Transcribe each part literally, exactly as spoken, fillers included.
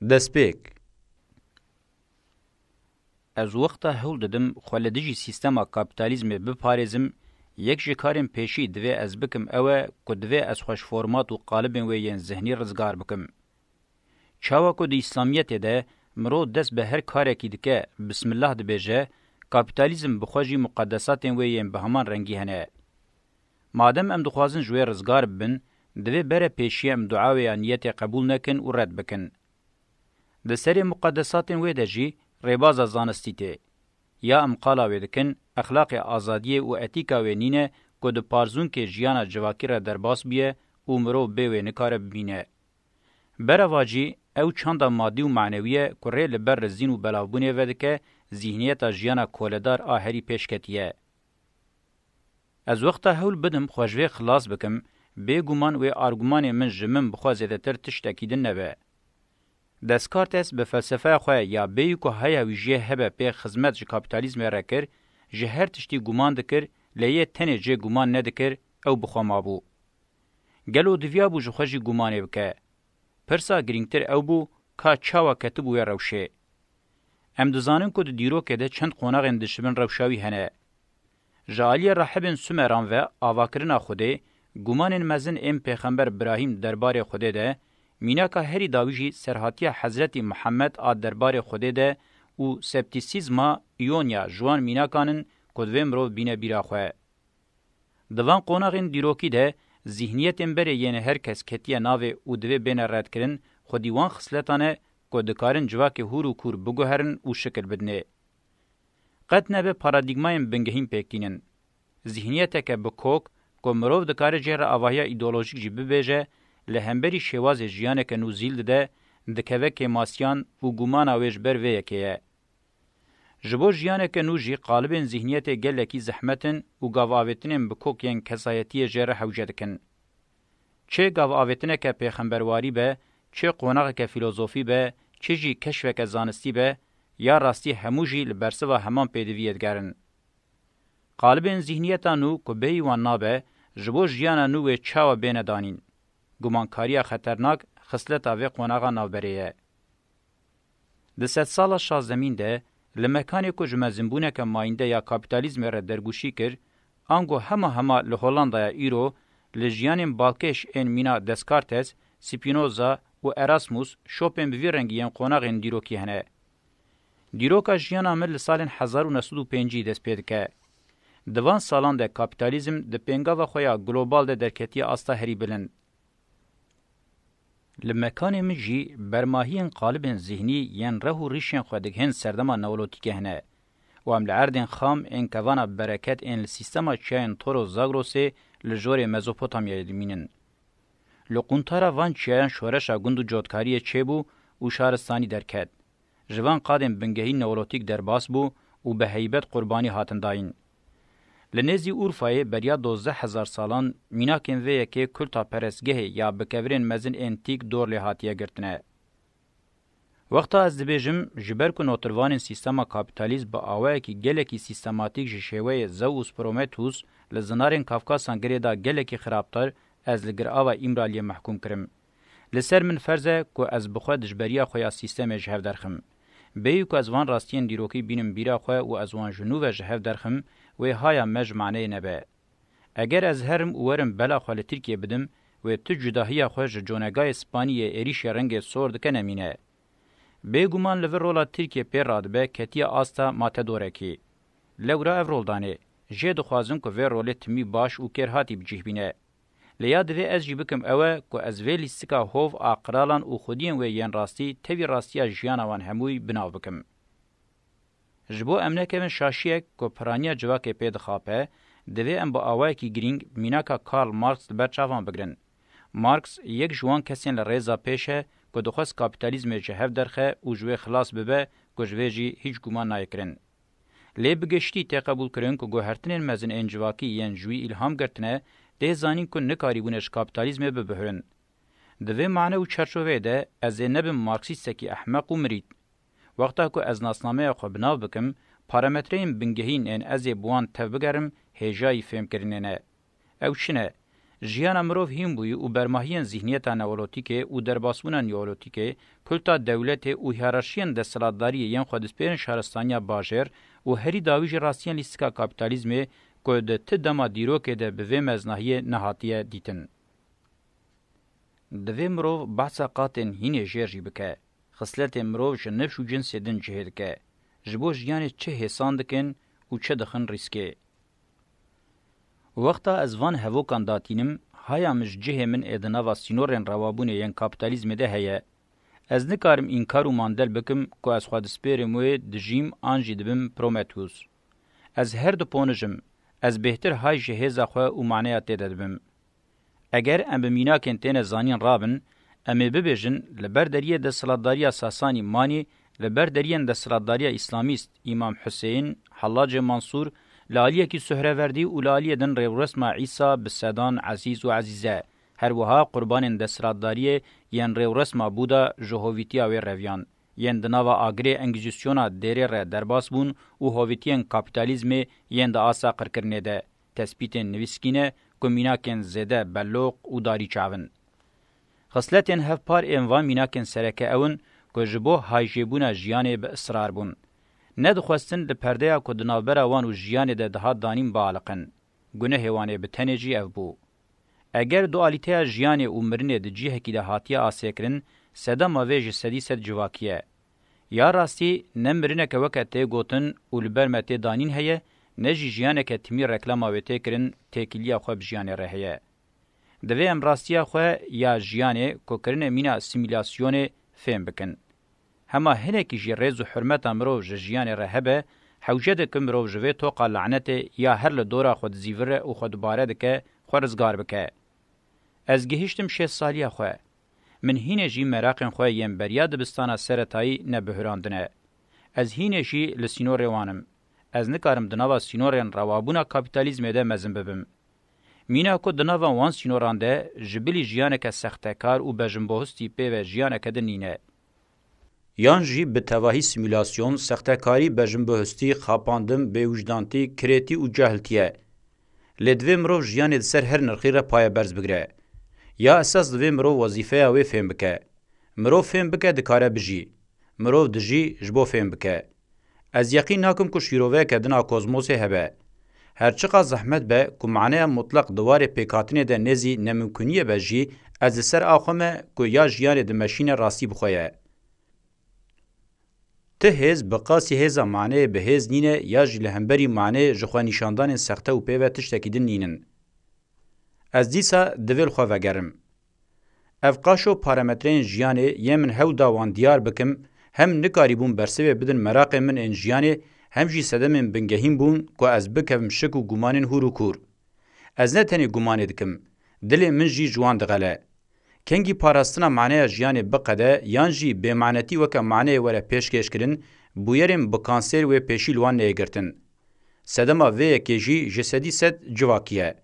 Destpêk. Ez wexta hewl didim xwe li dijî sîstema kapîtalîzmê biparêzim, yek ji karên pêşî divê ez bikim ew e ku divê ez xwe ji format û qalibên wê yên zihnî rizgar bikim. Çawa ku di Îslamiyetê de mirov dest bi her karekî dike, bismillah dibêje, kapîtalîzm bi xwe jî muqedesatên wê yên bi heman rengî hene. Madem em dixwazin ji wê rizgar bibin, divê bere pêşiyê em dua wê ya niyetê qebûl nekin û red bikin. Di serê muqedesatên wê de jî rêbaza zanistî tê. Ya em qala wê dikin, exlaqê azadiyê û etîka wê nîne ku di parzûnkê jiyana civakî re derbas bûye û mirov bê wê nikare bimîne. Berevacî, ew çanda madî û manewî ye ku rê li ber lizîn û belavbûnê vedike, zîhniyeta jiyana koledar a herî pêş ketiye. Ez wexta hewl bidim xwe ji vê xilas bikim, bêguman wê argumanê min ji min bi xwe zêdetir tiştekî din nebe. Descartes bi felsefeya xwe ya bêyî ku haya wî jê hebe pê xizmet ji kapîtalîzmê re kir, ji her tiştî guman dikir, lê yê tenê jê guman nedikir, ew bi xwe mabû. Gelo diviyabû ji xwe jî gumanê bike? Pirsa girîngtir ew bû, ka çawa ketibû wê rewşê? Em dizanin ku di dîrokê de çend qonaxên dişibin rewşa wî hene. Ji aliyê rahibên Sumeran ve avakirina Xwedê, gumanên mezin ên Pêxember Birahîm derbarê Xwedê de, mînaka herî dawî jî serhatiya Hezretî Mihemed a derbarê Xwedê de û septîsîzma Îonya ji wan mînakan in ku divê mirov bîne bîra xwe. Di van qonaxên dîrokî de zîhniyetên berê yên her kes ketiye navê û divê bêne redkirin, xwedî wan xisletan e ku dikarin civakê hûr û kûr biguherin û şikil bidinê. Qet nebe paradîgmayên bingehîn pêk tînin. Zîhniyeteke bi kok ku mirov dikare jê re avahiya îdeolojîk jî bibêje, li hemberî şêwazê jiyaneke nû zîl dide, dikeve kêmasiyan û gumana wê ji ber vê yekê ye. Ji bo jiyaneke nû jî qalibên zîhniyetê gelekî zehmet in û gavavêtinên bi kok yên kesayetiyê jê re hewce dikin. Çi gavavêtineke pêxemberwarî be, çi qonaxeke fîlozofî be, çi jî keşfeke zanistî be, ya rastî hemû jî li bersiva heman pêdiviyê digerin. Qalibên zîhniyeta nû ku bêyî wan nabe, ji bo jiyana nû wê çawa bêne danîn? Gumankariya xeternak xisleta vê qonaxa navberê ye. Di sedsala şazdemîn de, li mekanê ku ji mezinbûneke mayînde ya kapîtalîzmê re dergûşî kir, ango hema hema li Hollandaya îro, li jiyanên balkêş ên mîna Descartes, Spinoza û Erasmus şopên bi vî rengî yên qonaxên dîrokî hene. Dîroka jiyana min li salên hezar û neh sed û pêncî dest pê dike. Di van salan de kapîtalîzm di pêngava xwe ya global de derketiye asta herî bilind. Li mekanê min jî bermahiyên qalibên zîhnî yên reh û rîşên xwe digihên serdema neolotîkê hene û em li erdên xam ên kevana bereket ên li sîstema çiyayên Toro Zagrosê li jorê Mezopotamyayê dimînin. Li quntara van çiyayan şoreşa gund û cotkariyê çêbû û şaristanî derket. Ji van qadên bingehîn neolotîk derbas bû û bi heybet qurbanî hatin dayîn. Li nêzî Urfayê beriya dozdeh hezar salan mînakên vê yekê kulta perestgehê ya bi kevirên mezin ên tîk dor lê hatiye girtine. Wexta ez dibêjim, ji ber ku notirvanên sîstema kapîtalîst bi awayekî gelekî sîstematîk ji şêweyê Zeus Prometheus li zinarên Kafkasan girê da gelekî xirabtir, ez li girava Îmraliyê mehkûm kirim. Li ser min ferz e ku ez bi xwe dijberiya xwe ya sîstemê ji hev derxim. Bêyî ku ez van rastiyên dîrokî bînim bîra xwe û ez wan ji nû ve ji hev derxim, wê haya me ji maneyê nebe. Eger ez herim û werim bela xwe li Tirkiyê bidim, wê tu cudahiya xwe ji conegayê spanî yê êrîşê rengê sor dike nemîne. Bêguman li vir rola Tirkiyê pê radibe ketiye asta matedorekî. Lewra ev roldanê, jê dixwazin ku vê rolê timî baş û kêrhatî bi cih bîne. Lê ya divê ez jî bikim ew e ku ez vê lîstika hov a qiralan û xwediyên wê yên rastî tevî rastiya jiyana wan hemûyî bi nav bikim. Ji bo em nekevin şaşiyek ku piraniya civakê pê dixape, divê em bi awayekî girîng mînaka Karl Marx li ber çavan bigirin. Marx yek ji wan kesên li rêza pêş e ku dixwest kapîtalîzmê ji hev derxe û ji wê xilas bibe ku ji vê jî hîç guman nayê kirin. Lê bi giştî tê qebûlkirin ku guhertinên mezin ên civakî yên ji wî îlham girtine, tê zanîn ku nikarîbûne ji kapîtalîzmê bibihirin. Di vê mane û çarçoveyê de ez ê nebim marksîstekî ehmeq û mirît. Wexta ku ez nasnameya xwe bi nav bikim, parametreyên bingehîn ên ez ê bi wan tev bigerim, hêjayî fêmkirinê ne. Ew çi ne? Jiyana mirov hîn bûyî û bermahiyên zîhniyeta neolotîkê û derbasbûna neolotîkê, kulta dewletê û hiyerarşiyên desthilatdariyê yên xwedîspêrên şaristaniya bajêr û herî dawî jî rastiyên lîstika kapîtalîzmê ku di ti dema dîrokê de bi vê meznahiyê nehatiye dîtin. Divê mirov behsa qatên hînê jêr jî bike. Xisletên mirov ji nifş û cinsê din cihê dike. Ji bo jiyanê çi hêsan dikin û çi dixin rîskê? Wexta ez van hevokan datînim, haya min ji cihê min ê di nava sînorên rewabûnê yên kapîtalîzmê de heye. Ez nikarim înkar û mandel bikim ku ez xwe dispêrim wê, dijîm an jî dibim Prometheus. Ez her du ponij im. Ez bêhtir hay ji hêza xwe û maneya tê de dibim. Eger em bi mînakên têne zanîn rabin, em ê bibêjin, li ber deriyê desthilatdariya Sasanî manî, li ber deriyên desthilatdariya îslamîst, Îmam Huseyîn, Hellacê Mansûr, li aliyekî Suhreverdî û li aliyê din rêwresma Îsa bi sedan Ezîz û Ezîze, her wiha qurbanên desthilatdariyê yên rêwresma Bûda ji hovîtiya wê reviyan, yên di nava agirê Engîzîsyona dêrê re derbas bûn û hovîtiyên kapîtalîzmê yên di asta qirkirinê de, tespîtên nivîskî ne ku mînakên zêde beloq û darî çav in. Xisletên hevpar ên van mînakên sereke ew in ku ji bo hayjêbûna jiyanê bi israr bûn. Nedixwestin li perdeya ku di navbera wan û jiyanê de dihat danîn bialiqin. Gunehê wan ê bi tenê jî ev bû. Eger dualîteya jiyanê û mirinê di cihekî de hatiye asêkirin, sedema vê ji sedî sed civakî ye. Ya rastî ne mirineke weke tê gotin û li ber me tê danîn heye, ne jî jiyaneke timî reklama wê tê kirin, têkiliya xwe bi jiyanê re heye. Divê em rastiya xwe ya jiyanê ku kirine mîna asîmîlasyonê fêm bikin. Hema hinekî jî rêz û hurmeta mirov ji jiyanê re hebe, hewce dike mirov ji vê toqa lanetê ya her li dora xwe dizîvire û xwe dubare dike, xwe rizgar bike. Ez gihiştim şêst saliya xwe. Min hînê jî meraqên xwe yên beriya dibistana seretayî nebihurandine. Ez hînê jî li sînorê wan im. Ez nikarim di nava sînorên rewabûna kapîtalîzmê de mezin bibim. Mîna ku di nava wan sînoran de ji bilî jiyaneke sextekar û bejinbohistî pê ve jiyaneke din nîne. Yan jî bi tevahî simûlasyon, sextekarî, bejinbihistî, xapandin, bêwijdantî, kirêtî û cahiltî ye. Lê divê mirov jiyanê di ser her nirxî re payeberz bigire. Ya esas divê mirov wezîfeya wê fêm bike. Mirov fêm bike dikare bijî. Mirov dijî ji bo fêm bike. Ez yeqîn nakim ku şîroveyeke din a kozmosê hebe. Her çiqas zehmet be ku maneya mutleq di warê pêkhatinê de nêzî nemimkuniyê be jî, ez li ser a xwe me ku ya jiyanê dimeşîne rastî bi xwe ye. Ti hêz bi qasî hêza maneyê bi hêz nîne ya jî li hemberî maneyê ji xwe nîşandanên sexte û pê ve tiştekî din nînin. Ez dîsa divê li xwe vegerim. Ev qaşo parametreyên jiyanê yên min hew da wan diyar bikim, hem nikarîbûn bersivê bidin meraqên min ên jiyanê, hem jî sedemên bingehîn bûn ku ez bikevim şik û gumanên hûr û kûr. Ez ne tenê gumanê dikim, dilê min jî ji wan dixele. Kengî parastina maneya jiyanê biqede yan jî bêmanetî weke maneyê were pêşkêşkirin, bûyerên bi kanser wê pêşî li wan neyê girtin. Sedema vê yekê jî ji sedî sed civakî ye.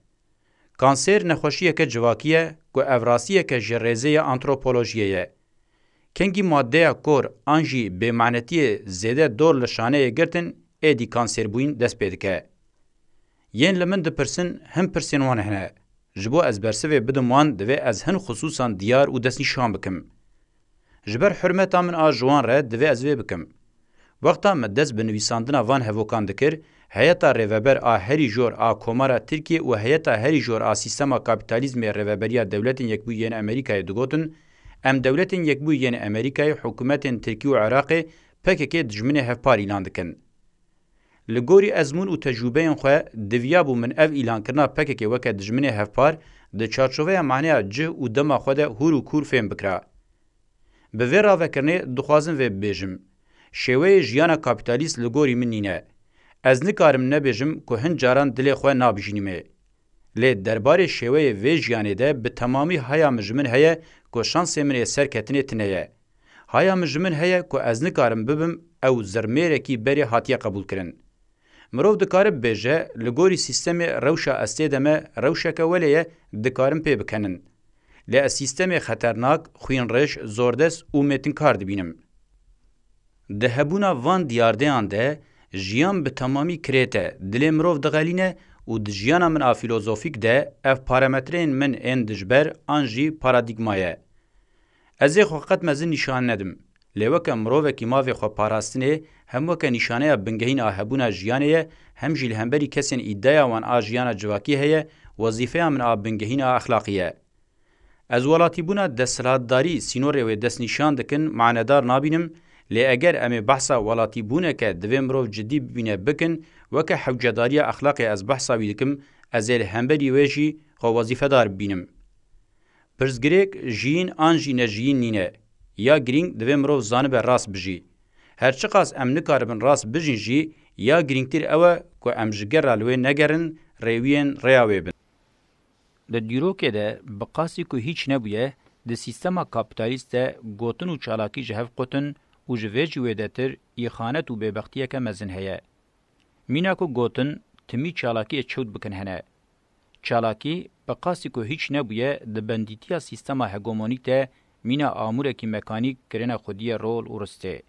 Kanser nexweşiyeke civakî ye ku ev rastiyeke ji rêzê ya antropolojiyê ye. Kengî maddeya kor an jî bêmanetiyê zêde dor li şaneyê girtin, êdî kanserbûyîn dest pê dike. Yên li min dipirsin, hin pirsên wan hene. Ji bo ez bersivê bidim wan, divê ez hin xisûsan diyar û destnîşan bikim. Ji ber hurmeta min a ji wan re divê ez vê bikim. Wexta me dest bi nivîsandina van hevokan dikir, heyeta rêveber a herî jor a Komara Tirkiyê û heyeta herî jor a sîstema kapîtalîzmê Rêveberiya Dewletên Yekbûyî yên Amerîkayê digotin, em Dewletên Yekbûyî yên Amerîkayê, hikûmetên Tirkî û Iraqê P K K dijminê hevpar îlan dikin. Li gorî ezmûn û tecrûbeyên xwe, diviyabû min ev îlankirina P K K weke dijminê hevpar di çarçoveya maneya cih û dema xwe de hûr û kûr fêm bikira. Bi vê ravekirinê dixwazim vê bibêjim. Şêweyê jiyana kapîtalîst li gorî min nîne. Ez nikarim nebêjim ku hin caran dilê xwe nabijînîmê. Lê derbarê şêweyê vê jiyanê de bi temamî haya min ji min heye ku şansê min ê serketinê tune ye. Haya min ji min heye ku ez nikarim bibim ew zirmêrekî berê hatiye qebûlkirin. Mirov dikare bibêje, li gorî sîstemê rewşa ez tê de me rewşeke welê ye, dikarin pê bikenin. Lê ez sîstemê xeternak, xwînreş, zordest û mêtinkar dibînim. Di hebûna van diyardeyan de jiyan bi temamî kirêt e, dilê mirov dixelîne Û di jiyana min a fîlozofîk de ev parametreyên min ên dijber an jî paradîgma ye. Ez ê xwe qet mezin nîşan nedim. Lê weke mirovekî mavê xwe parastinê hem weke nîşaneya bingehîn a hebûna jiyanê ye, hem jî li hemberî kesên îdeya wan a jiyana civakî heye, wezîfeya min a bingehîn a exlaqî ye. Ez welatîbûna desthilatdarî sînorê wê destnîşan dikin manedar nabînim, lê eger em ê behsa welatîbûneke divê mirov cidî bibîne bikin, weke hewcedariya exlaqê ez behsa wî dikim, ez ê li hemberî wê jî xwe wezîfedar bibînim. Pirsgirêk jiyîn an jî nejiyîn nîne. Ya girîng divê mirov zanibe rast bijî. Her çiqas em nikaribin rast bijîn jî, ya girîngtir ew e ku em ji gera li wê negerin, rêwiyên rêya wê bin. Di dîrokê de bi qasî ku hîç nebûye, di sîstema kapîtalîst de gotin û çalakî ji hev qutin û ji vê jî wêdetir îxanet û bêbextiyeke mezin heye. Mîna ku gotin timî çalakiyê çewt bikin hene. Çalakî, bi qasî ku hîç nebûye, di bendîtiya sîstema hegemonîk de mîna amûrekî mekanîk kirine xwediyê rol û ristê.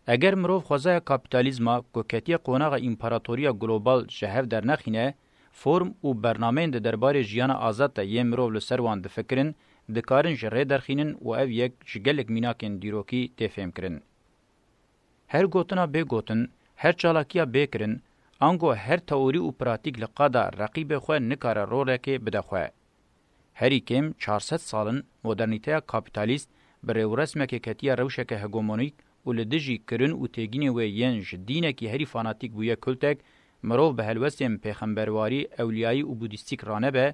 Eger mirov xwezaya kapîtalîzma ku ketiye qonaxa împaratoriya global ji hev dernexîne, form û bernameyên di derbarê jiyana azad de yên mirov li ser wan difikirin, dikarin ji rê derxînin û ev yek ji gelek mînakên dîrokî tê fêmkirin. Her gotina bê gotin, her çalakiya bê kirin, ango her teorî û pratîk li qada reqîbê xwe nikare rolekê bide xwe. Herî kêm çar sed sal in modernîteya kapîtalîst bi rêwresmekê ketiye rewşeke hegemonîk û li dijî kirin û têgînê wê yên ji dînekî herî fanatîk bûye kultek, mirov bi helwestên pêxemberwarî, ewliyayî û budîstîk ranebe,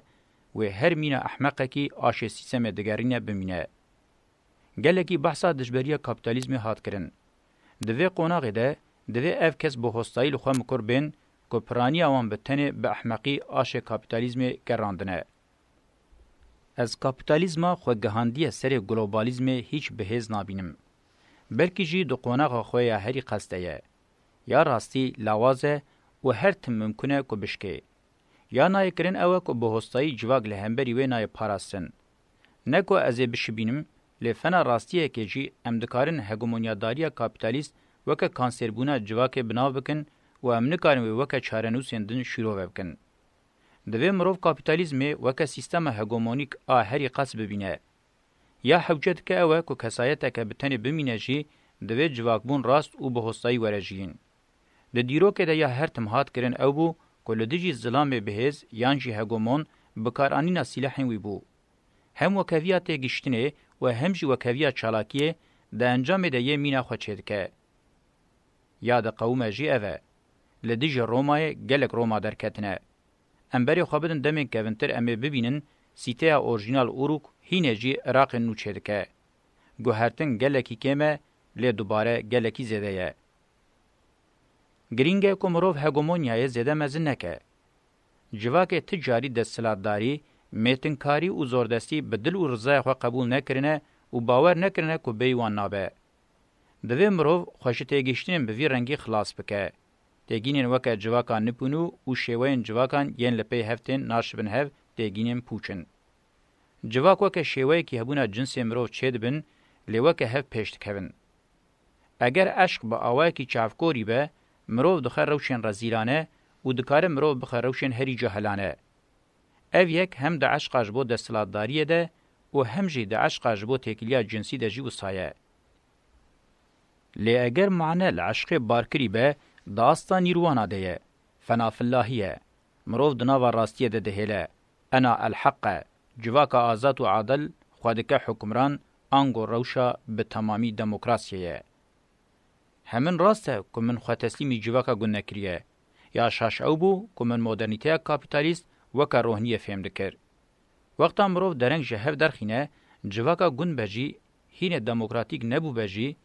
wê her mîna ehmeqekî aşê sîstemê digerîne bimîne. Gelekî behsa dijberiya kapîtalîzmê hat kirin. Di vê qonaxê de, divê ev kes bi hostayî li xwe mikur bên ku piraniya wan bi tenê bi ehmeqî aşê kapîtalîzmê gerandine. Ez kapîtalîzma xwe gihandiye serê globalizmê hîç bi hêz nabînim. Belkî jî di qonaxa xwe ya herî qeste ye. Ya rastî lawaz e û her tim mimkun e ku bişkê. Ya nayê kirin ew e ku bi hostayî civak li hemberî wê nayê parastin. Ne ku ez ê bişibînim, lê fena rastiyekê jî em dikarin hegemonyadariya kapîtalîst weke kanserbûna civakê bi nav bikin û em nikarin wê weke çarenûsên din şîrove bikin. Divê mirov kapîtalîzmê weke sîstema hegemonîk a herî qas bibîne. Ya hewce dike ew e ku kesayeteke bi tenê bimîne jî divê civakbûn rast û bi hostayî were jiyîn. Di dîrokê de ya her tim hat kirin ew bû ku li dijî zilamê bihêz yan jî hegemon bikaranîna sîlehên wî bû. Hem wekheviya têgiştinê û hem jî wekheviya çalakiyê di encamê de yê mîna xwe çêdike. Ya diqewime jî ev e. Li dijî Romayê gelek Roma derketine. Em berê xwe bidin demên kevintir em ê bibînin sîteya orjînal Uruk hînê jî Iraqê nû çêdike. Guhertin gelekî kêm e, lê dubare gelekî zêde ye. Girîng e ku mirov hegemonyayê zêde mezin neke. Civakê ti carî desthilatdarî, mêtinkarî û zordestî bi dil û rizaya xwe qebûl nekirine û bawer nekirine ku bêyî wan nabe. Divê mirov xwe ji têgihiştinên bi vî rengî xilas bike. Têgînên weke civaka nipûnû û şêweyên civakan yên li pey hev tên naşibin hev têgînên pûç in. Civak weke şêweyekî hebûna cinsê mirov çêdibin, lê weke hev pêş dikevin. Eger eşq bi awayekî çavkorî be, mirov dixe rewşên rezîlane û dikare mirov bixe rewşên herî cahilane. Ev yek hem di eşqa ji bo desthilatdariyê de û hem jî di eşqa ji bo têkiliya cinsî de jî wisa ye. Lê eger mane li eşqê barkirî be, di asta nîrwana de ye, fenafillahî ye. Mirov di nava rastiyê de dihêle, ena el-heq e, civaka azad û adil xwe dike hukimran, ango rewşa bi temamî demokrasiyê ye. Hemin rast e ku min xwe teslîmî civaka gund nekiriye. Ya şaş ew bû ku min modernîteya kapîtalîst weke rohniyê fêm dikir. Wexta mirov dereng ji hev derxîne, civaka gund be jî, hînê demokratîk nebûbe jî,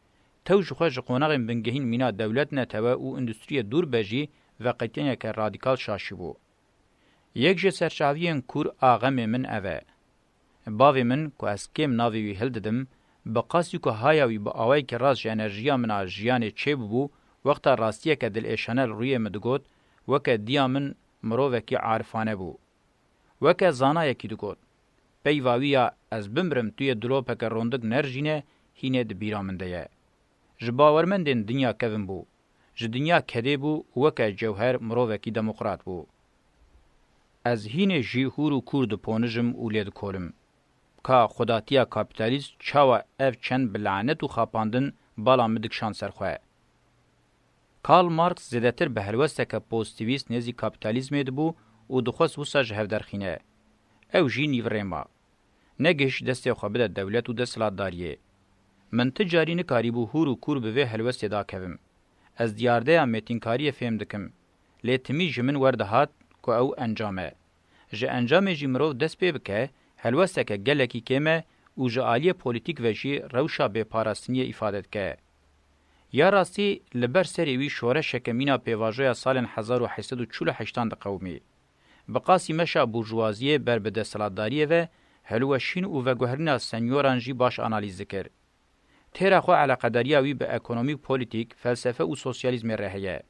tew ji xwe ji qonaxên bingehîn mîna dewlet, netewe û endustriyê dûr be jî, veqetîneke radîkal şaşî bû. Yek ji serçaviyên kûr a xemê min ev e. Bavê min, ku ez kêm navê wî hildidim, bi qasî ku haya wî bi awayekî rast ji enerjiya min a jiyanê çêbûbû, wexta rastiyeke dilêşane li rûyê min digot, weke diya min mirovekî arifane bû. Weke zanayekî digot, peyva wî ya ez bimirim tu yê dilopeke rondik nerijîne, hînê di bîra min de ye. Ji bawermendên dinya kevin bû. Ji dinya kedê bû û weke cewher mirovekî demokrat bû. Ez hînê jî hûr û kûr diponijim û lê dikolim. Ka xwedatiya kapîtalîst çawa ev çend bi lanet û xapandin bala min dikişand ser xwe? Karl Marx zêdetir bi helwesteke pozîtîvîst nêzî kapîtalîzmê dibû û dixwest wisa ji hev derxîne. Ew jî nîvirê ma. Negiş destê xwe bide dewlet û desthilatdariyê. Min ti carî nikarîbû hûr û kûr bi vê helwestê dakevim. Ez diyardeya mêtînkariyê fêm dikim. Lê timî ji min werdihat ku ew encam e. Ji encamê jî mirov dest pê bike, helwesteke gelekî kêm e û ji aliyê polîtîk ve jî rewşa bêparastiniyê îfade dike. Ya rastî, li ber serê wî şoreşeke mîna pêvajoya salên hezar û heşt sed û çil û heştan diqewimî. Bi qasî meşa burjûwaziyê ber bi desthilatdariyê ve, hilweşîn û veguherîna senyoran jî baş analîz dikir. Têra xwe eleqedariya wî bi ekonomî, polîtîk, felsefe û sosyalîzmê re heye.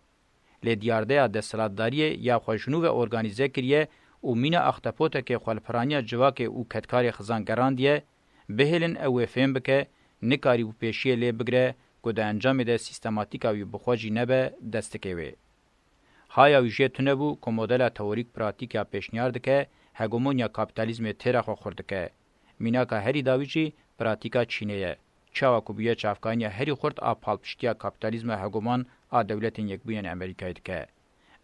Lê diyardeya desthilatdariyê ya xwe ji nû ve organîze kiriye û mîna axtepotekê xwe li piraniya civakê û kedkarê xizan gerandiye, bihêlin ew wê fêm bike, nikarîbû pêşiyê lê bigire ku di encamê de sîstematîka wî bi xwe jî nebe destikê wê. Haya wî jê tune bû ku modela teorîk pratîk ya pêşniyar dike, hegemonya kapîtalîzmê têra xwe xurt dike. Mînaka herî dawî jî pratîka Çînê ye. Çawa ku bûye çavkaniya herî xurt a palpiştiya kapîtalîzma hegeman a Dewletên Yekbûyên Amerîkayê dike.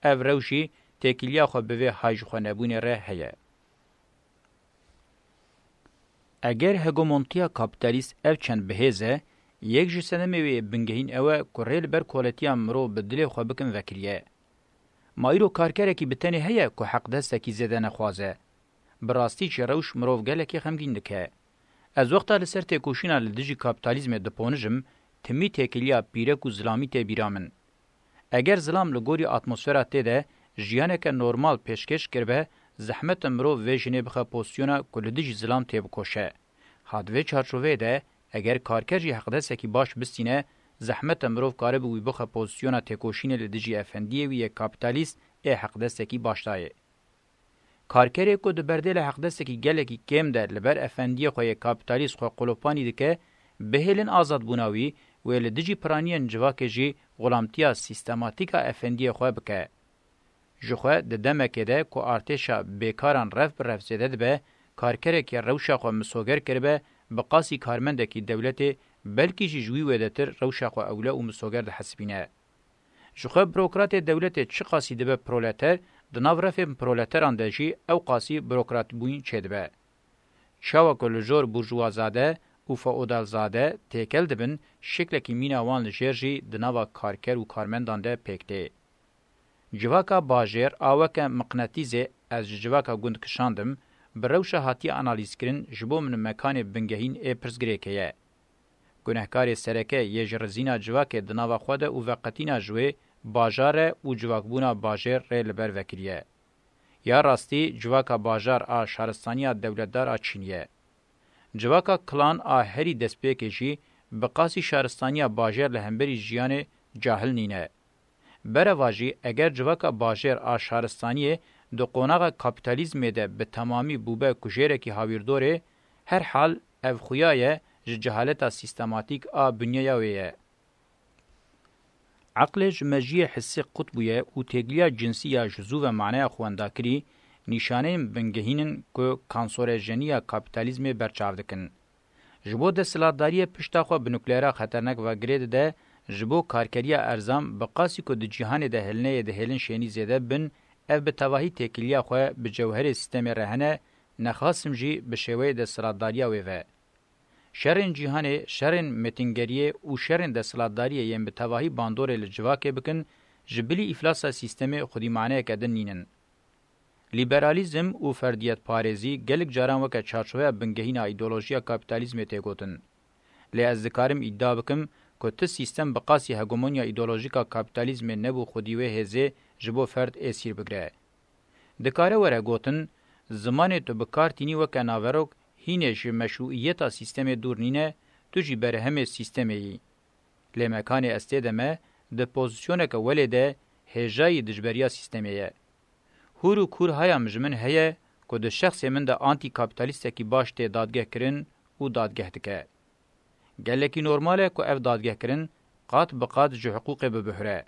Ev rewş jî têkiliya xwe bi vê hayjixwenebûnê re heye. Eger hegemontiya kapîtalîst ev çend bihêz e, yek ji sedemê wê yê bingehîn ew e ku rê li ber koletiya mirov bi dilê xwe bikin vekiriye. Ma îro karkerekî bi tenê heye ku heqdestekî zêde nexwaze? Bi rastî jî rewş mirov gelekî xemgîn dike. Ez wexta li ser têkoşîna li dijî kapîtalîzmê diponijim, timî têkiliya pîrek û zilamî tê bîra min. Eger zilam li gorî atmosfera tê de jiyaneke normal pêşkêş kiribe, zehmet e mirov vê jinê bixe pozîsyona ku li dijî zilam têbikoşe. Ha di vê çarçoveyê de, eger karker jî heqdesekî baş bistîne, zehmet e mirov karibe wî bixe pozîsyona têkoşînê li dijî efendiyê wî yê kapîtalîst ê heqdestekî baş dayê. Karkerê ku di berdêla heqdestekî gelekî kêm de li ber efendiyê xwe yê kapîtalîst xwe qolopanî dike, bihêlin azadbûna wî, wê li dijî piraniyên civakê jî xulamtiya sîstematîk a efendiyê xwe bike. Ji xwe di demekê de ku artêşa bêkaran rev bi rev zêde dibe, karkerekî rewşa xwe misoger kiribe, bi qasî karmendekî dewletê, belkî jî ji wî wêdetir rewşa xwe ewle û misoger dihesibîne. Ji xwe burokratê dewletê çiqasî dibe proleter, di nav refên proleteran de jî ew qasî burokratbûyîn çêdibe. Çawa ku li jor burjûwazade û feodalzade têkel dibin, şiklekî mîna wan li jêr jî di nava karker û karmendan de pêk tê. Civaka bajêr a weke miqnetîzê ez ji civaka gund kişandim, bi rewşa hatiye analîzkirin ji bo min mekanê bingehîn ê pirsgirêkê ye. Gunehkarê sereke yê ji rizîna civakê di nava xwe de û veqetîna ji wê bajar e û civakbûna bajêr rê li ber vekiriye. Ya rastî civaka bajar a şaristaniya dewletdar a Çînî ye. Civaka klan a herî destpêkê jî bi qasî şaristaniya bajêr li hemberî jiyanê cahil nîne. Bereva jî eger civaka bajêr a şaristaniyê di qonaxa kapîtalîzmê de bi temamî bûbe kujêrekî hawîrdorê, her hal ev xuya ye ji cehaleta sîstematîk a binyeya wê ye. Eqlê ji mejiyê hissî qut bûye û têkiliya cinsî ya ji zû ve maneya xwe wenda kirî, nîşaneyên bingehîn in ku kansorejeniya kapîtalîzmê berçav dikin. Ji bo desthilatdariyê pişta xwe bi nukleera xeternek ve girê dide, ji bo karkeriya erzan bi qasî ku di cîhanê de hilneyê dihêlin şênî zêde bibin, ev bi tevahî têkiliya xwe bi cewherê sîstemê re hene, nexasim jî bi şêweyê desthilatdariya wê ve. Şerên cîhanê, şerên mêtingeriyê û şerên desthilatdariyê yên bi tevahî bandorê li civakê bikin, ji bilî îflasa sîstemê xwedî maneyeke din nînin. Lîberalîzm û ferdiyetparêzî gelek caran weke çarçoveya bingehîn a îdeolojiya kapîtalîzmê tê gotin. Lê ez dikarim îdia bikim ku ti sîstem bi qasî hegemonya îdeolojîk a kapîtalîzmê nebû xwedî wê hêzê ji bo ferd êsîr bigire. Dikare were gotin, zimanê tu bi kar tînî weke naverok hînê ji meşrûîyeta sîstemê dûr nîne, tu jî berhemê sîstemê yî. Lê mekanê ez tê de me, di pozîsyoneke welê de hêjayî dijberiya sîstemê ye. Hûr û kûr haya min ji min heye ku di şexsê min de antîkapîtalîstekî baş tê dadgehkirin û dadgeh dike. Gelekî normal e ku ev dadgehkirin qat bi qat ji hiqûqê bibihure.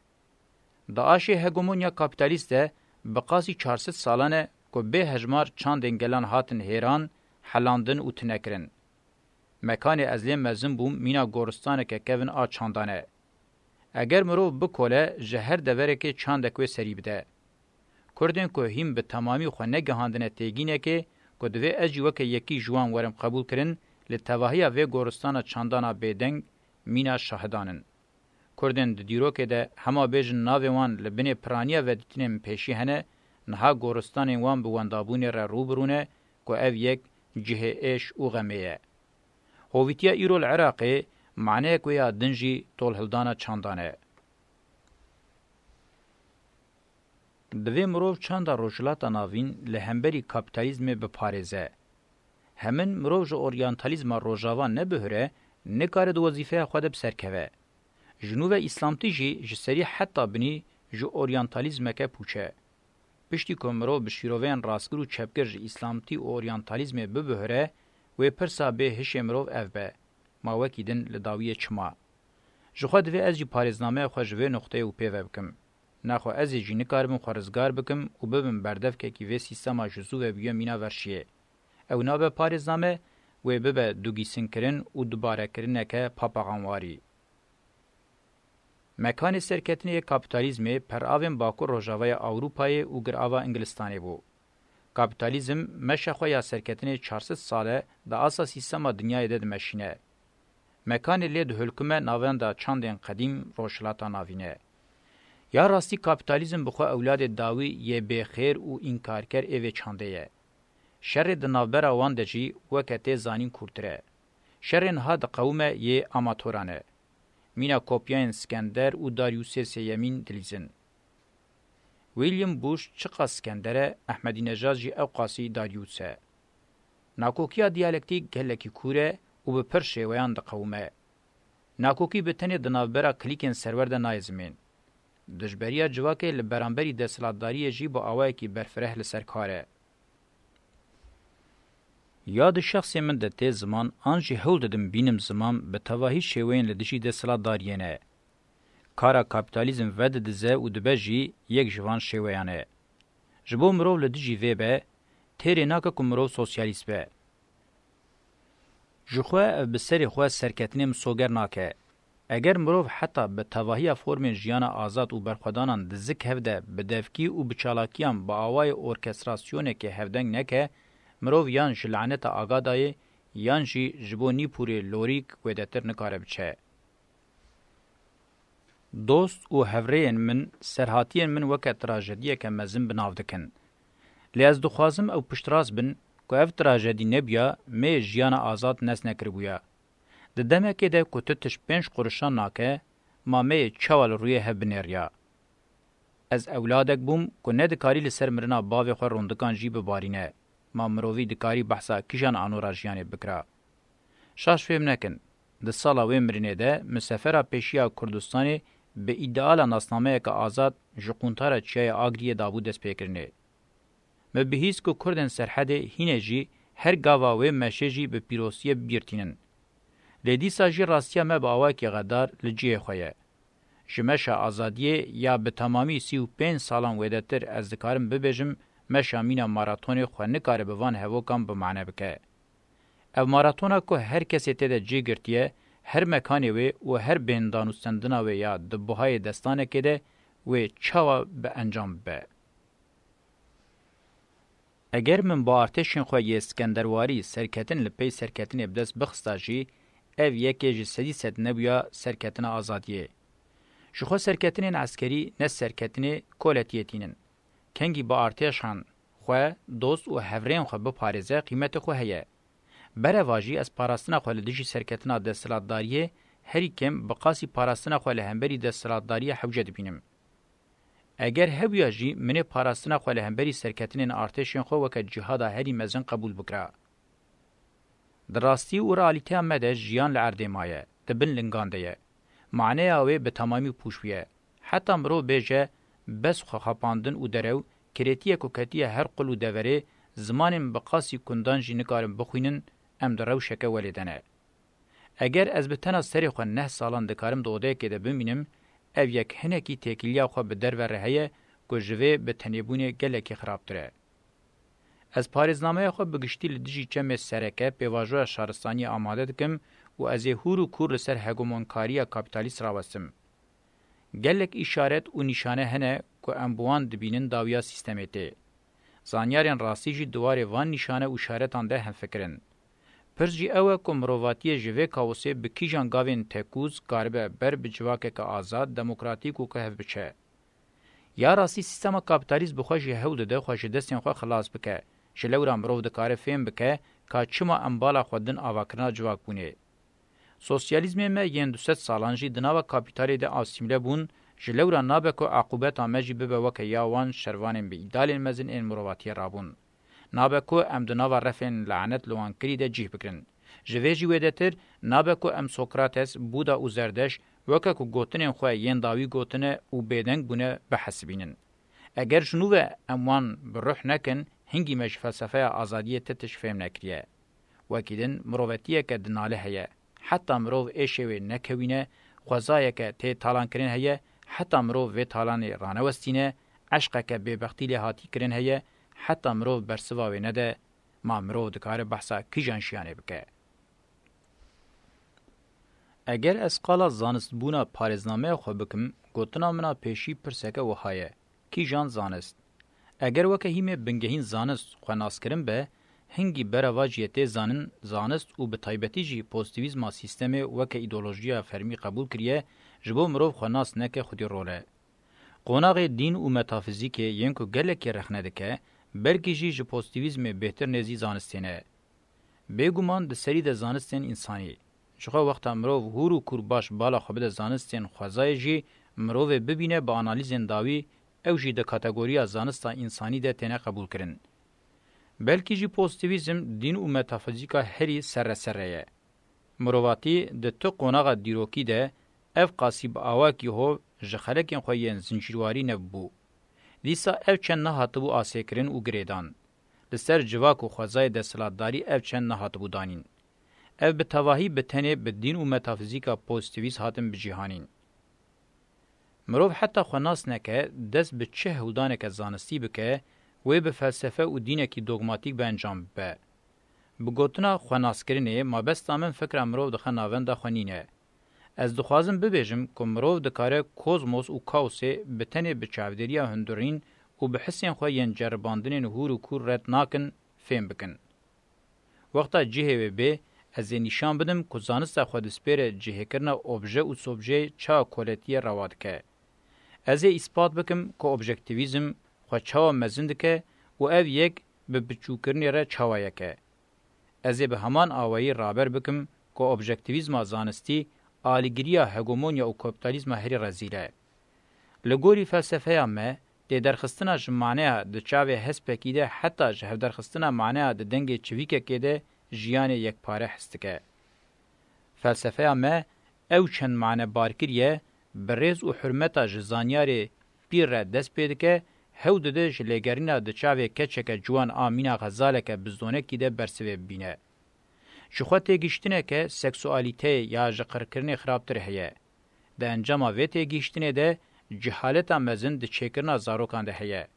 Di aşê hegemonya kapîtalîst de bi qasî çar sed salan e ku bê hejmar çandên gelan hatin hêran, helandin û tune kirin. Mekanê ez lê mezin bûm mîna goristaneke kevin a çandan e. Eger mirov bikole, ji her deverekê çandek wê serî bide. Kurdên ku hîn bi temamî xwe negihandine têgînekê ku divê ez jî weke yekî ji wan werim qebûl kirin, li tevahiya vê goristana çandana bêdeng mîna şahidan in. Kurdên di dîrokê de hema bêjin navê wan li binê piraniya vedîtinên pêşî hene, niha goristanên wan bi wendabûnê re rû bi rû ne ku ev yek cihê êş û xemê ye. Hovîtiya îro li Iraqê maneyek wê ya din jî tolhildana çandan e. Divê mirov çanda Rojhilata Navîn li hemberî kapîtalîzmê biparêze. Hemin mirov ji oryantalîzma rojava nebihure, nikare di wezîfeya xwe de bi ser keve. Ji nû ve îslamtî jî ji serî heta binî ji oryantalîzmeke pûç e. Piştî ku mirov bi şîroveyên rastgir û çepgir ji îslamtî û oryantalîzmê bibihure, wê pirsa bê hişê mirov ev be, ma wekî din li dawiyê çima? Ji xwe divê ez jî parêznameya xwe ji vê nuqteyê û pê ve bikim. Naxwe ez ê jî nikaribim xwe rizgar bikim û bibim berdevkekî vê sîstema ji zû ve bûye mîna verşiyê. Ew nabe parêzname, wê bibe dugîsinkirin û dubarekirineke papaxanwarî. Mekanê serketinê yê kapîtalîzmê peravên Bakur Rojavaya Ewropayê û Girava Ingilistanê bû. Kapîtalîzm meşa xwe ya serketinê çar sed sal e di asa sîstema dinyayê de dimeşîne. Mekanê lê dihulkime navenda çandên qedîm Rojhilata Navîn e. Ya rastî kapîtalîzm bi xwe ewladê dawî yê bêxêr û înkarker ê vê çandê ye. Şerê di navbera wan de jî weke tê zanîn kûrtir e. Şerê niha diqewime yê amatoran e. Mîna kopyayên Skender û Daryûsê Sêyemîn dilîzin. William Bush çiqas Skender e, Ehmedînejad jî ewqasî Daryûs e. Nakokiya diyalektî gelekî kûr e û bi pir şêweyan diqewime. Nakokî bi tenê di navbera klîkên serwer de nayê zimên. Dijberiya civakê li beramberî desthilatdariyê jî bi awayekî berfireh li ser kar e. Ya di şexsê min de tê ziman, an jî hewl didim bînim ziman bi tevahî şêweyên li dijî desthilatdariyê ne. Kara kapîtalîzm vedidize û dibe jî yek ji van şêweyan e. Ji bo mirov li dijî vê be, têrê nake ku mirov sosyalîst be. Ji xwe ev bi serê xwe serketinê misoger nake. Eger mirov heta bi tevahiya formên jiyana azad û berxwedanan di zik hev de bi devkî û bi çalakiyan bi awayê orkestrasyonekê hevdeng neke, mirov yan ji laneta Agadayê yan jî ji bo Nîpûrê Lorîk wêdetir nikare biçe. Dost û hevrêyên min serhatiyên min weke trajediyeke mezin bi nav dikin. Lê ez dixwazim ew piştrast bin ku ev trajedî nebûya, me yê jiyana azad nes nekiribûya. Di demekê de ku tu tişt pênc qurişan nake, ma me yê çawa li rûyê hev binêriya? Ez ewladek bûm ku nedikarî li ser mirina bavê xwe rondikan jî bibarîne. Ma mirovî dikarî behsa kîjan anora jiyanê bikira? Şaş fêm nekin. Di sala wê mirinê de min sefera pêşiya Kurdistanê bi îdeala nasnameyeke azad ji quntara Çiyayê Agriyê dabû destpêkirinê. Me bihîst ku Kurdên Serhedê hînê jî her gava wê meşê jî bi pîroziyê bigirtînin. Lê dîsa jî rastiya me bi awayekî xedar li cihê xwe ye. Ji meşa azadiyê ya bi temamî sî û pênc salan wêdetir ez dikarim bibêjim, meşa mîna maratonê xwe nikare bi van hevokan bi mane bike. Ev maratona ku her kesê tê de cê girtiye, her mekanê wê û her bêhndan û stendina wê ya di buhayê destanekê de wê çawa bi encam bibe? Eger min bi artêşên xwe yê Skenderwarî serketin li pey serketinê bi dest bixista jî, ev yekê ji sedî sed nebûya serketina azadiyê. Ji xwe serketinên eskerî ne serketinê koletiyê tînin. Kengî bi artêşan xwe, dost û hevrêyên xwe biparêze qîmetê xwe heye. Bereva jî ez parastina xwe li dijî serketina desthilatdariyê herî kêm bi qasî parastina xwe li hemberî desthilatdariyê hewce dibînim. Eger hebûya jî min ê parastina xwe li hemberî serketinên artêşên xwe weke cîhada herî mezin qebûl bikira. Di rastî û realîteya me de jiyan li erdê maye, di bin lingan de ye. Maneya wê bi temamî pûç bûye. Heta mirov bêje, bes xwe xapandin û derew, kirêtiyek ku ketiye her qul û deverê, zimanên bi qasî kundan jî nikarin bixwînin, em di rewşeke welê de ne. Eger ez bi tena serê xwe neh salan dikarim di odeyekê de bimînim, ev yek hinekî têkiliya xwe bi derve re heye ku ji vê bi tenêbûnê gelekî xirabtir e. Ez parêznameya xwe bi giştî li dijî çemê sereke pêvajoya şaristaniyê amade dikim û ez ê hûr û kûr li ser hegemonkariya kapîtalîst rawestim. Gelek îşaret û nîşane hene ku em bi wan dibînin dawiya sîstemê tê. Zanyarên rastî jî di warê van nîşane û îşaretan de hemfikir in. Pirs jî ew e ku mirovatiyê ji vê kaosê bi kîjan gavên tekûz karibe ber bi civakeke azad, demokratîk û kehf biçe. Ya rastî sîstema kapîtalîst bi xwe jî hewl dide xwe ji destên xwe xilas bike. Ji lewra mirov dikare fêm bike ka çima em bala xwe din avakirina civakbûnê. Sosyalîzmê me yên du sed salan jî di nava kapîtalê de asîmle bûn, ji lewra nabe ku eqûbeta me jî bibe weke ya wan şervanên bi îdalên mezin ên mirovatiyê rabûn. Nabe ku em di nava refên lanet li wan kirî de cih bigirin. Ji vê jî wêdetir, nabe ku em Sokrates, Buda û Zerdeş weke ku gotinên xwe yên dawî gotine û bêdeng bûne bihesibînin. Eger ji nû ve em wan bi ruh nekin, hingî me ji felsefeya azadiyê ti tişt fêm nekiriye. Wekî din mirovetiyeke dinale heye. Heta mirov êşê wê nekewîne, xwezayeke tê talankirin heye, heta mirov vê talanê ranewestîne, eşqeke bêbextî lê hatî kirin heye, heta mirov bersiva wê nede, ma mirov dikare behsa kîjan jiyanê bike? Eger ez qala zanistbûna parêznameya xwe bikim, gotina min a pêşî pirseke wiha ye, kîjan zanist? Eger weke hîmê bingehîn zanist xwenaskirin be, hingî berevaciyê tê zanin, zanist û bi taybetî jî pozîtîvîzma sîstemê weke îdeolojiya fermî qebûl kiriye, ji bo mirov xwe nas neke xwedî rol e. Qonaxê dîn û metafizîkê yên ku gelekî rexne dike, belkî jî ji pozîtîvîzmê bêhtir nêzî zanistê ne. Bêguman di serî de zanistên însanî. Jixwe wexta mirov hûr û kûr baş bala xwe bide zanistên xwezayê jî mirovê bibîne bi analîzên dawî, ew jî di kategoriya zanista însanî de têne qebûlkirin. Belkî jî pozîtîvîzm, dîn û metafizîka herî serre serre ye. Mirovatî di tu qonaxa dîrokî de ev qasî bi awakî hov ji xelekên xwe yên zincîrwarî nebû. Dîsa ev çend nehatibû asêkirin û girêdan. Li ser civak û xwezayê desthilatdarî ev çend nehatibû danîn. Ev bi tevahî bi tenê bi dîn û metafizîka pozîtîvîst hatin bicîhanîn. Mirov heta xwe nas neke, dest bi çi hewldaneke zanistî bike, wê bi felsefe û dînekî dogmatîk bi encam bibe. Bi gotina xwenaskirinê, mabesta min fikra mirov dixe navenda xwe nîne. Ez dixwazim bibêjim ku mirov dikare kozmos û kaosê bi tenê bi çavdêriya hundirîn û bi hisên xwe yên ceribandinên hûr û kûr red nakin, fêm bikin. Wexta cihê wê bê, ez ê nîşan bidim ku zanista xwe dispêre cihêkirina obje û sobjeyê çawa koletiyê rewa dike. Ez ê îspat bikim ku objektîvîzm xwe çawa mezin dike û ev yek bi biçûkirinê re çawa yek e. Ez ê bi heman awayî raber bikim ku objektîvîzma zanistî alîgiriya hegemonya û kapîtalîzma herî rezîl e. Li gorî felsefeya me, têderxistina ji maneya di çavê hespekî de heta ji hevderxistina maneya di dengê çivîkekê de jiyanê yekpare his dike. Felsefeya me ew çend mane barkirî ye, bi rêz û hurmeta ji zanyarê pîr re dest pê dike, hewl dide ji lêgerîna di çavê keçeke ciwan a mîna xezaleke bizdonekî de bersivê bibîne. Ji xwe têgihiştineke seksualîteyê ya ji qirkirinê xirabtir heye. Di encama vê têgihiştinê de cehaleta mezin di çêkirina zarokan de heye.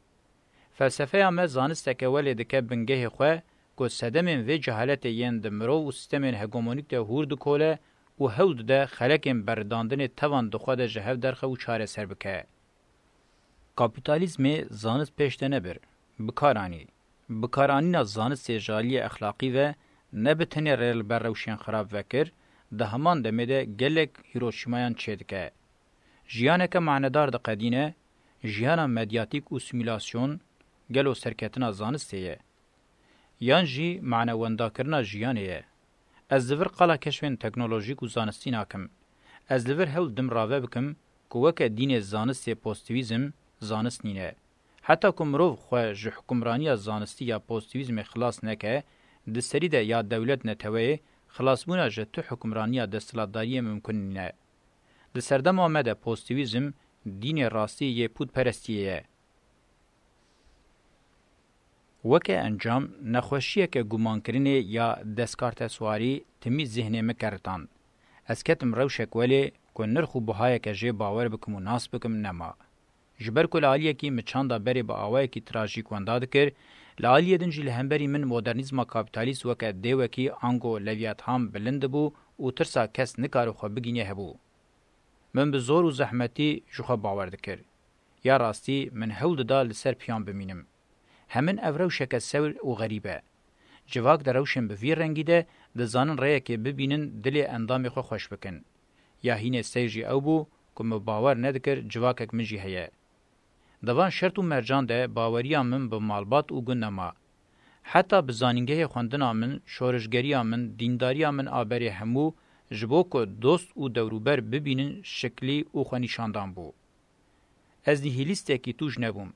Felsefeya me zanisteke welê dike bingehê xwe ku sedemên vê cehaletê yên di mirov û sîstemên hegemonîk de hûr dikole û hewl dide xelekên berridandinê tevan di xwe de ji hev derxe û çareser bike. Kapîtalîzmê zanist pêş de nebir, bi kar anî. Bikaranîna zanistê ji aliyê exlaqî ve ne bi tenê rê li ber rewşên xirab vekir, di heman demê de gelek Hiroşîmayan çêdike. Jiyaneke manedar diqedîne, jiyana medyatîk û simûlasyon gelo serketina zanistê ye? Yan jî manewendakirina jiyanê ye? Ez li vir qala keşfên teknolojîk û zanistî nakim. Ez li vir hewl didim rave bikim ku weke dînê zanistê pozîtîvîzm, zanist nîne. Heta ku mirov xwe ji hukimraniya zanistî ya pozîtîvîzmê xilas neke, di serî de ya dewlet neteweyê, xilasbûna ji tu hukimraniya desthilatdariyê mimkun nîne. Di serdema me de pozîtîvîzm dînê rastî yê pûtperestiyê ye. Weke encam, nexweşiyeke gumankirinê ya Descarteswarî timî zihnê min keritand. Ez ketim rewşek welê ku nirx û buhayeke jê bawer bikim û nas bikim nema. Ji ber ku li aliyekî min çanda berê bi awayekî trajîk wenda dikir, li aliyê din jî li hemberî min modernîzma kapîtalîst weke dêwekî ango Leviathan bilind dibû û tirsa kes nikare xwe bigîne hebû. Min bi zor û zehmetî ji xwe bawer dikir. Ya rastî min hewl dida li ser piyan bimînim. Hemin ev rewşeke sewr û xerîb e. Civak di rewşên bi vî rengî de dizanin rêyekê bibînin dilê endamê xwe xweş bikin. Ya hînê seyr jî ew bû ku min bawer nedikir civakek min jî heye. Di van şert û mercan de baweriya min bi malbat û gund nema. Heta bi zanîngehê xwendina min, şorişgeriya min, dîndariya min a berê hemû ji bo ku dost û dewrûber bibînin şiklî û xwenîşandan bû. Ez nîhîlîstekî tûj nebûm.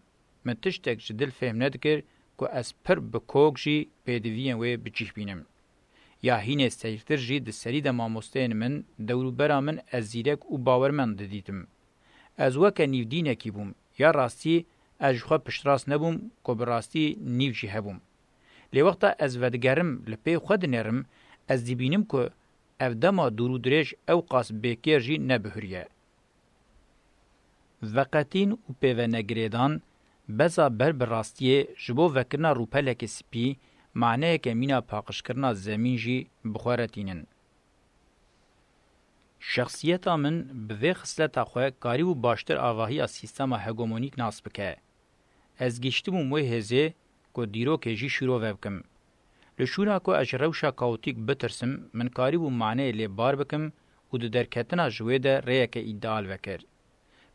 Min tiştek ji dil fêhm nedikir ku ez pir bi kok jî pêdiviyên wê bi cih bînim. Ya hînê seyrtir jî di serî de mamosteyên min, dewrûbera min ez zîrek û bawermend didîtim. Ez weke nîvdînekî bûm. Ya rastî ez ji xwe piştrast nebûm ku bi rastî nîv jî hebûm. Lê wexta ez vedigerim li pê xwe dinêrim, ez dibînim ku ev dema dûr û dirêj ew qas bêkêr jî nebihuriye. Veqetîn û pêvenegirêdan, beza ber bi rastiyê ji bo vekirina rûpelekê spî, maneyeke mîna paqijkirina zemîn jî bi xwe re tînin. Şexsiyeta min bi vê xisleta xwe karîbû baştir avahiya sîstema hegemonîk nas bike. Ez gihîştibûm wê hêzê ku dîrokê jî şîrove bikim. Li şûna ku ez ji rewşa kaotîk bitirsim, min karîbû maneyê lê bar bikim û di derketina ji wê de rêyeke îdeal vekir.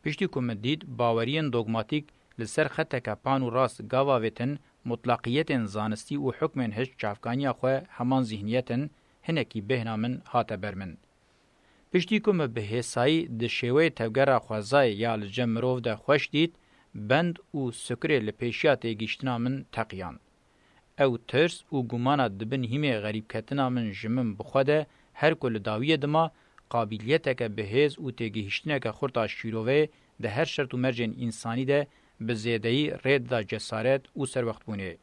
Piştî ku min dît baweriyên dogmatîk li ser xeteke pan û rast gava avêtin, mutlaqiyetên zanistî û hukmên hişk çavkaniya xwe heman zîhniyet in, hinekî bêhna min hate ber min. Piştî ku min bi hêsayî di şêweyê tevgera xwezayê ya li cem mirov de xweş dît, bend û sikirê li pêşiya têgihiştina min teqiyan. Ew tirs û gumana di bin hîmê xerîbketina min ji min bi xwe de her ku li dawiyê dima, qabîliyeteke bi hêz û têgihiştineke xurt a şîroveyê di her şert û mercên însanî de bi zêdeyî rê dida cesaret û serwextbûnê.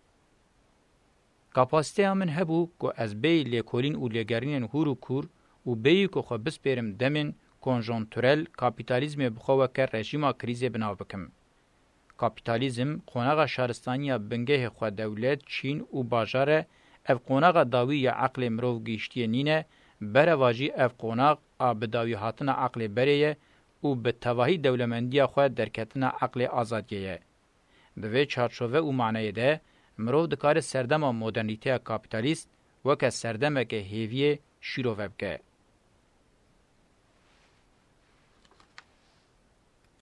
Kapasiteya min hebû ku ez bêyî lêkolîn û lêgerînên hûr û kûr û bêyî ku xwe bispêrim demên konjonturel kapîtalîzmê bi xwe weke rejîma krîzê bi nav bikim. Kapîtalîzm qonaxa şaristaniya bingehê xwe dewlet, çîn û bajar e, ev qonaxa dawî ya eqlê mirov gihiştiye nîne, berevajî ev qonax a bi dawî hatina eqlê berê ye û bi tevahî dewlemendiya xwe derketina eqlê azadiyê ye. Di vê çarçove û maneyê de mirov dikare serdema modernîteya kapîtalîst weke serdemeke hêviyê şîrove bike.